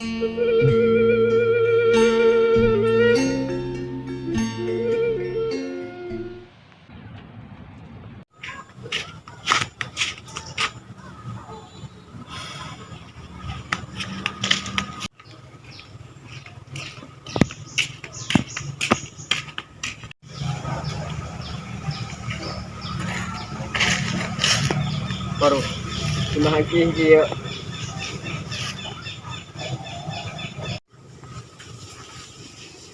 Baru kumaha kieu.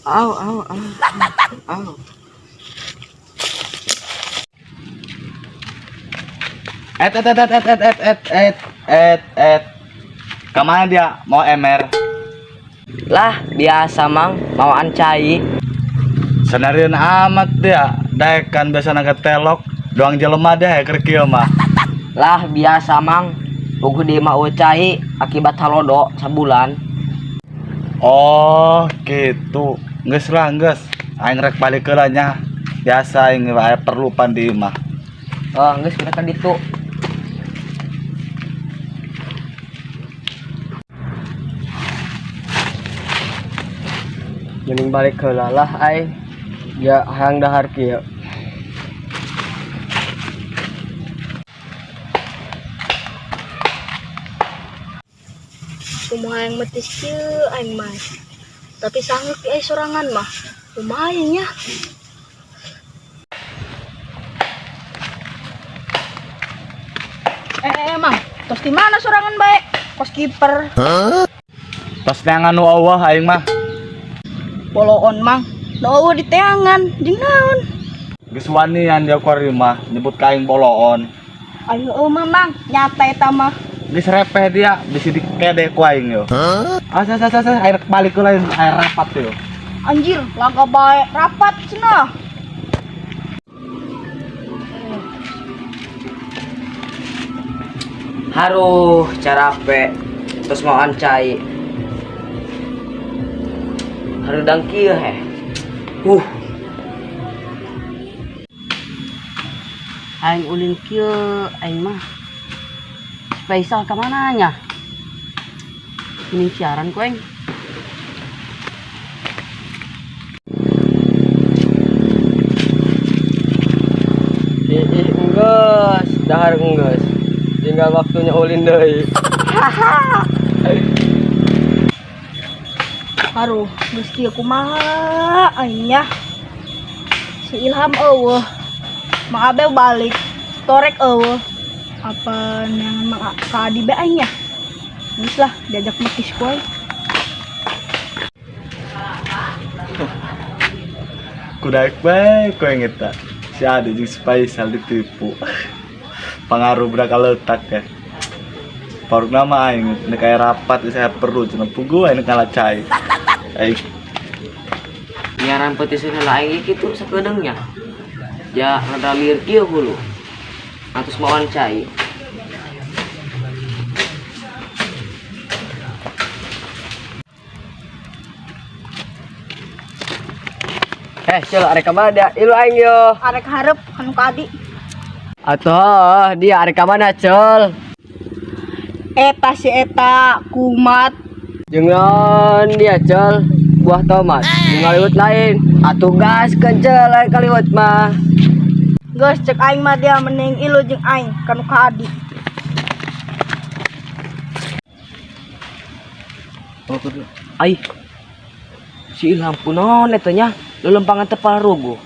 Au au au au. Et et et et et et et et et et. Kemana dia? Mau emer? Lah, biasa Mang, mawaan cai. Senarian amat dia. Daek kan biasa naga telok. Doang jelema deh keur kieu mah. Lah, biasa Mang. Puguh di mah cai akibat halodo sabulan. Oh, gitu. Geus lah, geus. Aing rek balik heula nya. Biasa aing aya perlu pan di imah. Oh, geus kita ka ditu. Mending balik heula lah aing. Ya hayang dahar kieu. Kumaha yang metis kieu aing mah. Tapi sanggeuk ai sorangan mah. Kumaha nya? Eh, Mang, tos di mana sorangan bae? Kos kiper. Tos neangan nu eueuh aing mah. Boloon, Mang. Nu eueuh di teangan, jeung naon? Geus wanian dia kuari mah nyebut ka aing boloon. Aing heueuh mah, Mang, nyata eta mah. Geus repeh dia bisi dikede ku aing yo. Asa asa asa aing rek balik heula aing rapat yo. Anjir, laga bae rapat cenah. Haruh, carape. Terus mawaan cai. Harudang kieu heh. Aing ulin kieu aing mah. Si Faisal ka mana nya? Mending siaran ku aing. Ih, enggeus, dahar enggeus. Tinggal waktunya ulin deui. Aduh, geus kieu kumaha aing nya. Si Ilham eueuh. Mang Abel balik. Torek eueuh. Apa neangan Mang ka Adi bae aing nya. Geus lah, diajak metis ku aing. Ku daek bae ku yang eta. Si Ade jeung si Faisal ditipu. Pangaruh budak letak ya. Paruk nama aing nek aya rapat geus aya perlu cenah puguh aing nek ngala cai. Aing Nyaran petis heula aing kitu sakedeung nya. Ja rada lieur kieu hulu. Atus mawan cai. Eh, cel arek ka mana dia? Ilu aing yo. Arek hareup kanu ka Adi. Atuh, dia arek ka mana, cel? Eta si eta kumat. Jeung naon dia, cel? Buah tomat. Jeung ngaliwet lain. Atuh gas kencel lain kaliwet mah. Geus cek aing mah dia mending ilu jeung aing kanu ka Adi. Ai. Si Ilham kunaon eta nya? Lelempangan teu paruguh.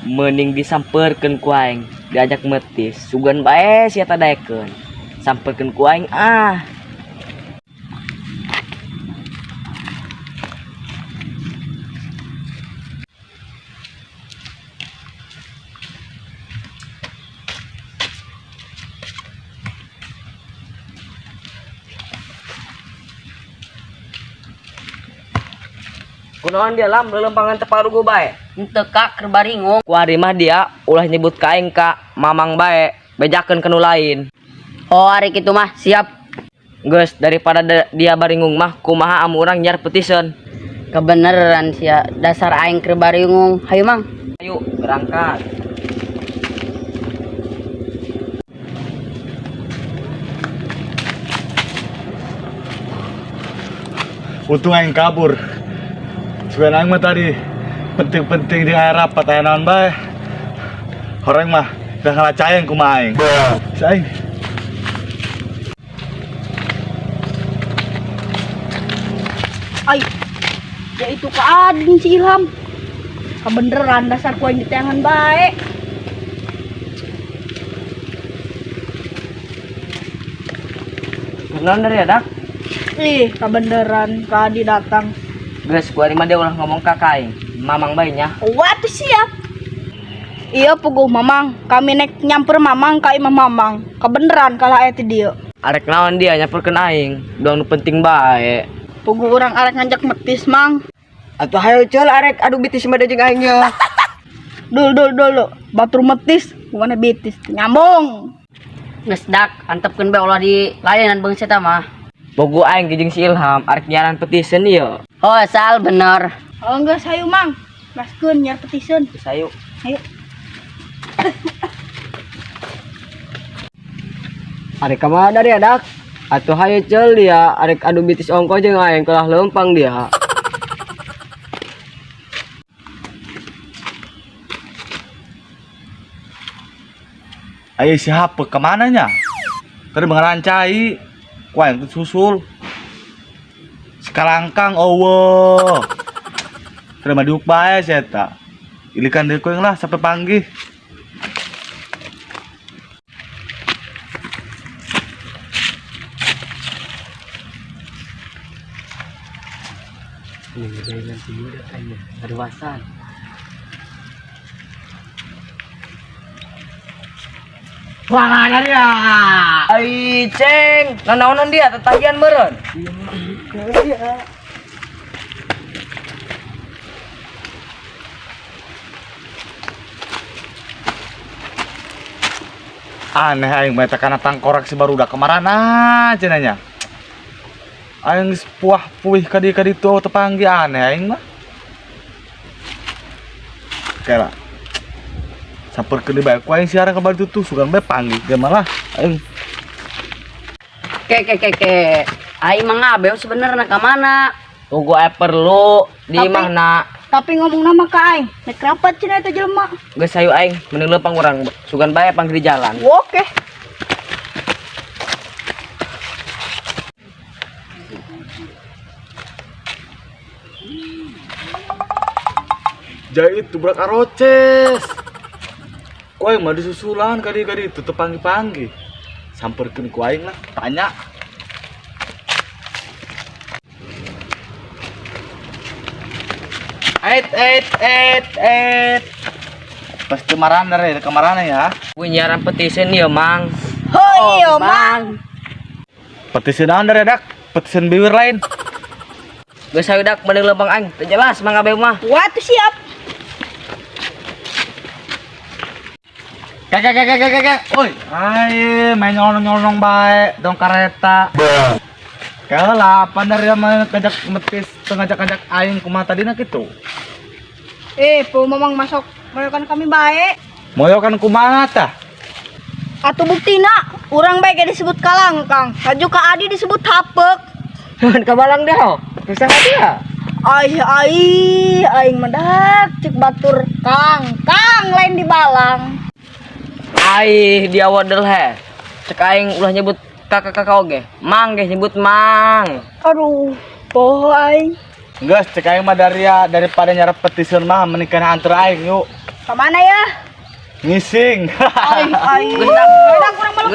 Mending disamperkeun ku aing, diajak metis. Sugan bae sia ta daekeun. Samperkeun ku aing ah. Kunaon dia lam lelempangan teu paruguh bae. Henteu Kak, keur baringung. Kuari mah dia ulah nyebut ka aing ka Mamang bae, bejakeun ka nu lain. Oh, ari kitu mah siap. Geus daripada dia baringung mah kumaha amun urang nyiar petiseun. Kebeneran sia, dasar aing keur baringung. Hayu Mang. Ayo berangkat. Untung aing kabur. Sebenarnya aing mah tadi penting-penting di aya rapat aya naon bae. Horeng mah dah ngalacayang kumaha aing. Si aing. Ay, ya itu ka Adin si Ilham. Kebeneran dasar ku aing diteangan bae. Kunaon dari adak? Ih, kebeneran ka Adi datang. Geus kuari mah dia ulah ngomong ka aing. Mamang bae nya. Wah, tuh siap. Iya puguh mamang, kami nek nyamper mamang ka imah mamang. Kebeneran kalah aya ti dieu. Arek naon dia nyamperkeun aing. Doang nu penting bae. Puguh urang arek ngajak metis mang. Atuh hayo cel arek adu bitis mah jeung aing ya. Dul dul dul dul. Batur metis, bukannya bitis. Nyambung. Geus dak antepkeun bae ulah di layanan beung eta mah. Bogo aing jeung si Ilham arek nyaran petiseun ieu. Oh, sal bener. Oh enggak sayu mang. Gaskeun nyiar petiseun. Geus ayo. Ayo. Arek ka mana dia dak? Atuh hayo cel dia arek adu bitis ongko jeung aing kalah leumpang dia. Ayo siapa kemana nya? Tadi mengerancai. Ku aing teh susul. Sekalangkang eueuh. Tadi mah diuk bae si eta. Ilikan deui ku aing lah sampai panggih. Ini jalan budak aing aduasan. Wah, dia. Ai ceng, nanaonan dia tetahian meureun. Aneh aing mah eta kana tangkorak si barudak kemarana cenah nya. Aing geus puah puih ka dieu ka ditu teu panggih aneh aing mah. Kela. Samperkeun deui bae ku aing siaran ka bari tuh sugan bae panggih ge malah aing. Ke ke ke ke. Aing mah ngabeu sebenerna ka mana? Bogo aya perlu di Tapi- imahna. Tapi ngomong nama ka aing, nek rapat cenah eta jelema. Geus hayu aing mending leumpang urang sugan bae panggih di jalan. Oke. Jai itu budak aroces. Ku aing mah disusulan ka dieu ka ditu teu panggih-panggih. Samperkeun ku aing lah, tanya. Et et et et. Pasti marana re, kemarana ya. Gue nyiaran petiseun ieu mang. Heuh, iya mang. Petiseun naon dari dak? Petiseun biwir lain. Geus hayu dak mending leumpang aing. Teu jelas mang abe mah. Wah, tuh siap. Kek kek kek kek kek. Oi, ai main nyolong-nyolong bae dong kareta. Kalah, apa dari mah ngajak metis ngajak-ngajak aing kumaha tadina kitu. Po mamang masuk. Moyokan kami bae. Moyokan kumaha tah? Atuh buktina, urang bae ge disebut kalangkang. Laju ka Adi disebut hapek. Kabalang deh. Susah dia. Ai ai aing mendak cek batur kang lain dibalang. Ai dia wadel he. Cek aing ulah nyebut kakak-kakak oge. Mang ge nyebut mang. Aduh, poho aing. Geus cek aing mah dari daripada nyarap petiseun mah menikah anter aing yuk. Kemana ya? Ngising. Aing aing. Geus dak. Udah kurang malam.